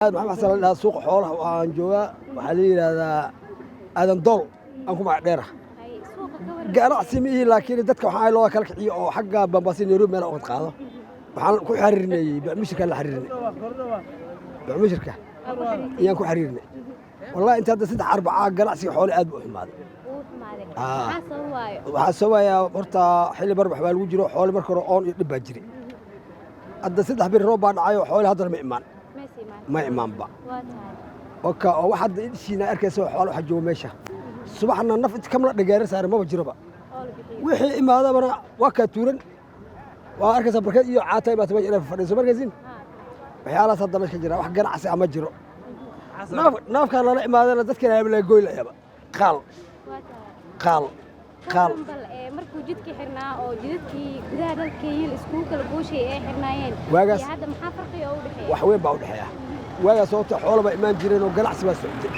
Maxamed Xasan la dhahaa. Suuqa xoolaha waxaan joogaa waxaa la yidhaahdaa Aadan Dool, aan ku magac dheera. Ganacsi ma ihi, laakiin dadka waxaa looga kala kiciyo oo xagga Bambaasi, Nairobi meel uga qaado. Waxaan ku xiriirnay bacmushirka, la xiriirnay bacmushirka ayaan ku xiriirnay. Wallahi, inta hadda 3 arbacaa ganacsiga xoole aad buu u xumaaday. Waxaa sabayaa horta xilli barbax baa lagu jiro. Xoole marka hore oon iyo dhib baa jiray. Hadda 3 bir roob baa dhacayo, xoole haddana ma imaan, ma imaanba. Oka oo wax hadda ishiina arkaysa xoole waxa jooga meesha subaxna naf inta kamla dhagaara saaran maba jiroba. Wixii imaadabana waa kaa tuuran, waa arkaysa barkad iyo caata imaata meesha inay fadhiiso markaysin. Waxyaalahaas hadda meesha ka jira, wax ganacsi ah ma jiro. Naafkaan lala imaadana dadkana laga goy layaba qaal qaal qaal. Markuu jidkii xirnaa oo jidadkii gudaha dalka Kenya iskugu kala gooshay ay xirnaayeen Waagaas- iyo hadda maxaa farqiga oo u dhexeeya? Wax weyn baa u dhexeeya. Waagaas sababta xoolo baa imaan jireen oo ganacsi baa socday.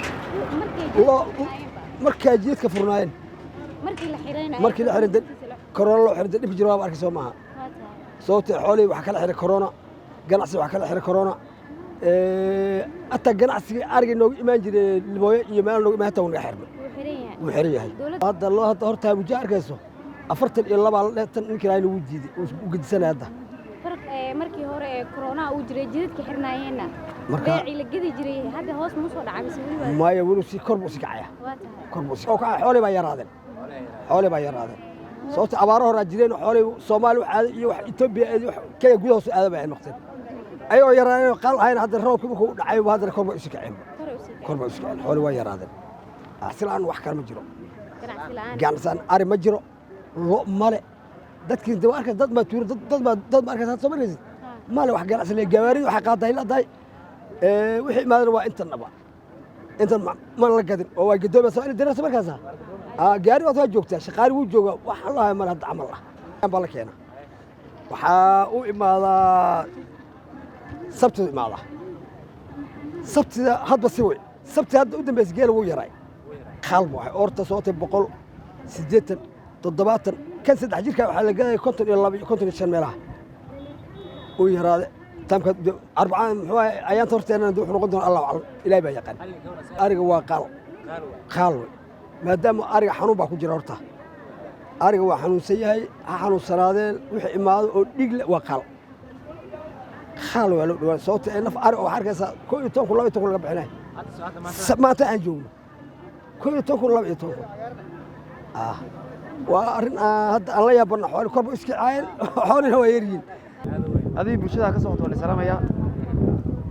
Markay loo jidadka xirnaayeenba? Markaa jidadka furnaayeen. Markii la xirayna? Markii la xiray korona loo xiray, dhib jiro waaba arkay, soo maaha? Sababta xoolihii waxaa kala xiray corona, ganacsi waxaa kala xiray corona. Hataa ganacsiga ariga noogu imaan jiray Libooyo iyo meel noogu imaan hataa wuu naga xirmay. Wuu xiran yahay. Wuu xiran yahay. Dowladda- Hadda loo hadda horta muja arkayso 42 la dheetan, ninkii lahayn wuu diiday, wuu gedisanaya hadda. Farq markii hore ee corona uu jiray, jidadka xirnaayeenna, beecii la gedi jiray hadda hoos ma soo dhacay mise weli waa? Maya, weli si kor buu sii kacaya. Waa tahay. Kor buu sii oo kacaya. Xoolii baa yaraadeen, xoolii baa yaraadeen, sababta abaaro horaa jireen. Xoolii Soomaali wax aaday iyo wax Etoobiya aaday, wax Kenya gudaha soo aaday bay noqdeen. Ayagoo yaraadeen oo qaal ahayn, hadda roobkii markuu u dhacay haddana kor bay usii kaceen. Kor u sii kacay. Kor bay usii kaceen, xoolii waa yaraadeen. Ganacsi la'aan wax kale ma jiro. Ganacsi la'aan. Ganacsi ari ma jiro, lo male. Dadkii de waa arkaysa, dad baa tuura, dad ma arkaysa soo markaysid male wax ganacsi le. Gawaarida waxay qaadaa leedahay. Wixii imaadana waa intan dhaba intan ma la gadin oo waa gadoomaysa in dareersa markaasa. Gaari waad waa joogtaa, shaqaali wuu joogaa, wax allaha male. Hadda camal ah baa la keena. Waxaa u imaadaa Sabtidu, imaadaa Sabtida hadba si wey. Sabti hadda u dambaysa geela wuu yaray, qaal buu ahay. Oorta sootay 180, 70. Kan 3 jirka waxaa la gadaya 52 iyo 55 meelaha. Uu yaraade taamka Arbacada muxuu ahay, ayaanta horteena wuxuu noqon doona Allahu aclam, Ilaahay baa yaqaan. Ariga waa qaal, qaal wey, maadaama ariga xanuun baa ku jira. Horta ariga waa xanuunsan yahay, ha xanuunsanaadeen. Wixii imaado oo dhiig leh waa qaal, qaal waa loo dhawaan. Sababta ee naf ari oo waxaa arkaysaa 11,000, 12,000 laga bixinaya. Maanta aan joogno 11,000, 12,000. Waa arrin aan hadda aan la yaabana. Xooli korba iska caayeen, xoolina waa yaryihiin. Adiga bulshada ka socoto waa la salaamaya.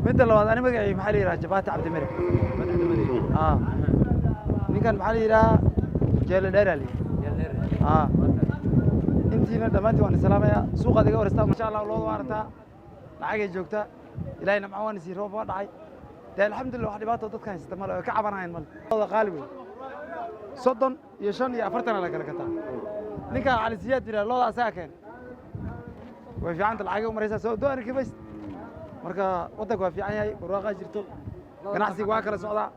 Midda labaad, ani magacay maxaa la yidhaha? Jabaati Cabdimire. Ninkan maxaa la yidhaha? Jeele Dheeraa la yidhaha. Intiina dhammaantiin waan salaamaya. Suuqaad iga waristaa, masha Allah. Looda waa aragtaa, lacagay joogtaa. Ilaahay namca waan isii, roob waa dhacay dee, alxamdulillah. Wax dhibaato dadka haysata male oo ka cabanayan male. Looda qaali wey, 35 iyo 40 la kala gataa. Ninkaan Cali Siyaad yidhaha looda asagaa keen. Way fiicanta, lacagay u maraysaa soo doo arki maysid. Marka waddanka waa fiican yahay, barwaaqaa jirto, ganacsiga waa kala socdaa.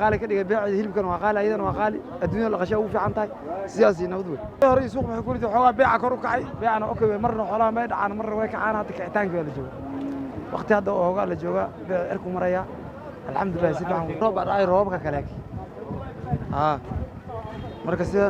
Qaali ka dhigay beeceeda, hilibkan waa qaali, ayadana waa qaali. Adduunyada dhaqasho ugu fiican tahay, sidaasii nabad wey. Hore iyo suuq maxay ku ritay? Xoogaa beeca kor u kacay, beecana okay wey. Marna xoolaha may dhacaan, marna way kacaan. Hadda kicitaanki baa la jooga, waqti hadda oo hoogaa la joogaa, beec cirku maraya, alxamdulilah, si fiican. Roob baa dhacay, roobabka kale marka sidan.